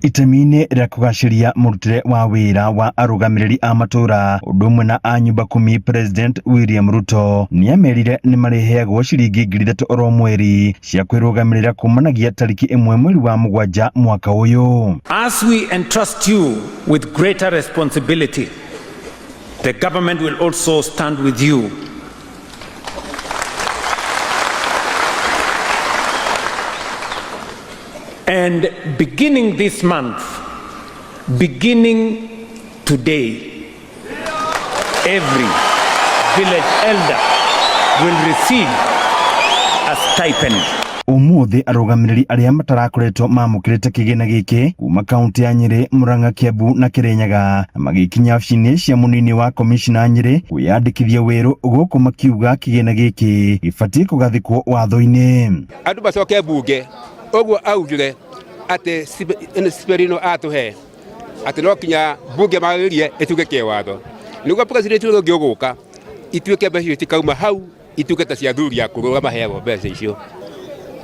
Itemi-inĩ rĩa kũgacĩria mũrutĩre wa wĩra wa arũgamĩrĩri a matũra ũndũ ũmwe na a nyumba kumi, President William Ruto nĩamerire nĩmarĩheagwo ciringi 3,000 oro mweri cia kwĩrũgamĩrĩra kumanagia tariki 1 mweri wa 7 mwaka ũyũ. As we entrust you with greater responsibility, the government will also stand with you. And beginning this month, beginning today, every village elder will receive a stipend. Umuthi arũgamĩrĩri arĩa matarakoretwo mamũkĩrĩte kĩgĩna gĩkĩ kuma kaunti ya Nyĩrĩ, Murang'a, Kiambu na Kĩrĩnyaga magĩkinya wabici-inĩ cia mũnini wa komishina Nyĩrĩ kwĩyandĩkithia werũ gũkũ makiuga kĩgĩna gĩkĩ gĩbatiĩ kũgathĩkwo watho-inĩ. Andũ macoke mbunge ũguo augire atĩ Ciperino atũhe atĩ no kinya mbunge magĩrie ĩtuĩke kĩwatho nĩguo president ũrĩa ũngĩ ũgũka ituĩke mbeca icio itikauma hau ituĩke ta cia athuri akũrũ arĩa maheagwo mbeca icio.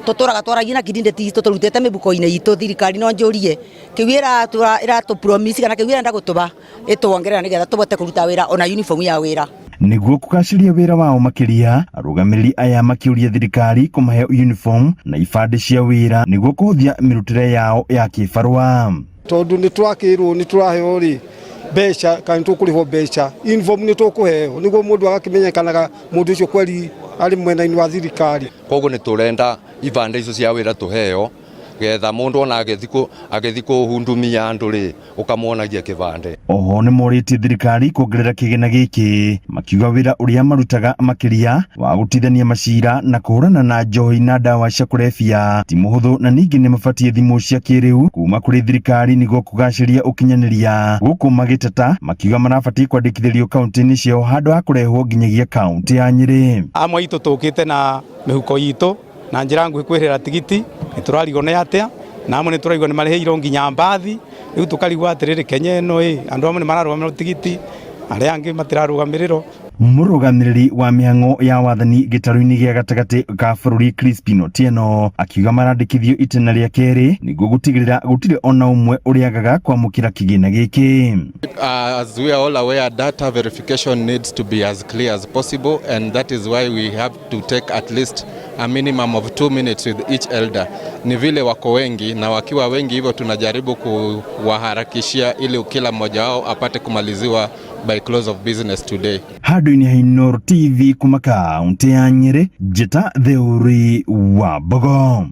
Tuturaga twaragia na kidinde ti tuturutete mibuko-inĩ itũ thirikari no njũrie kiu ĩratũ promise kana kiu ĩrenda gũtũba ĩtuongerera nĩgetha tũbote kũruta wĩra ona uniform ya wĩra. Nĩguo kũgacĩria wĩra wao makĩria, arũgamĩrĩri aya makĩũria thirikari kũmahe uniform na ibandĩ cia wĩra nĩguo kũhũthia mĩrutĩre yao ya kĩbarũa. Tondũ nĩ twakĩrwo nĩ tũraheo rĩ mbeca kana nĩ tũkũrĩhwo mbeca, uniform nĩ tũkũheo nĩguo mũndũ agakĩmenyekanaga mũndũ ũcio kweri arĩ mwena-inĩ wa thirikari. Koguo nĩ tũrenda ibandĩ icio cia wĩra tũheo getha mũndũ ona agĩthiĩ kũhundumia andũ rĩ ũkamwonagia kĩbandĩ. Oho nĩ morĩtie thirikari kuongerera kĩgĩna gĩkĩ makiuga wĩra ũrĩa marutaga makĩria wa gũtithania macira na kũhũrana na njohi na ndawa cia kũrebia ti mũhũthũ, na ningĩ nĩ mabatiĩ thimũ cia kĩrĩu kuma kũrĩ thirikari nĩguo kũgacĩria ũkinyanĩria. Gũkũ magĩteta makiuga marabatiĩ kwandĩkithĩrio kaunti-inĩ ciao handũ ha kũrehwo nginyagia kaunti ya Nyĩrĩ. Amwe aitũ tũkĩte na mĩhuko itũ na njĩra nguhĩ kwĩrĩra tigiti nĩ tũrarigwo nĩ atĩa, na amwe nĩ tũraigua nĩ marĩhĩirwo nginya mbathi. Rĩu tũkarigwo atĩrĩrĩ, Kenya ĩno ĩ andũ amwe nĩ mararũgamĩrĩrwo tigiti, arĩa angĩ matirarũgamĩrĩrwo. Mũrũgamĩrĩri wa mĩhang'o ya wathani gĩtarũ-inĩ gĩa gatagatĩ ka bũrũri Crispin Otieno akiuga marandĩkithio itĩna rĩa kerĩ nĩguo gũtigĩrĩra gũtirĩ ona ũmwe ũrĩagaga kwamũkĩra kĩgĩna gĩkĩ. As we are all aware, data verification needs to be as clear as possible, and that is why we have to take at least a minimum of 2 minutes with each elder. Ni vile wako wengi, na wakiwa wengi hivyo tunajaribu kuwaharakishia ili kila mmoja wao apate kumaliziwa by close of business today. Handũ-inĩ ha Inooro TV kuma kaunti ya Nyĩrĩ, Njĩta Theuri wa Mbogo.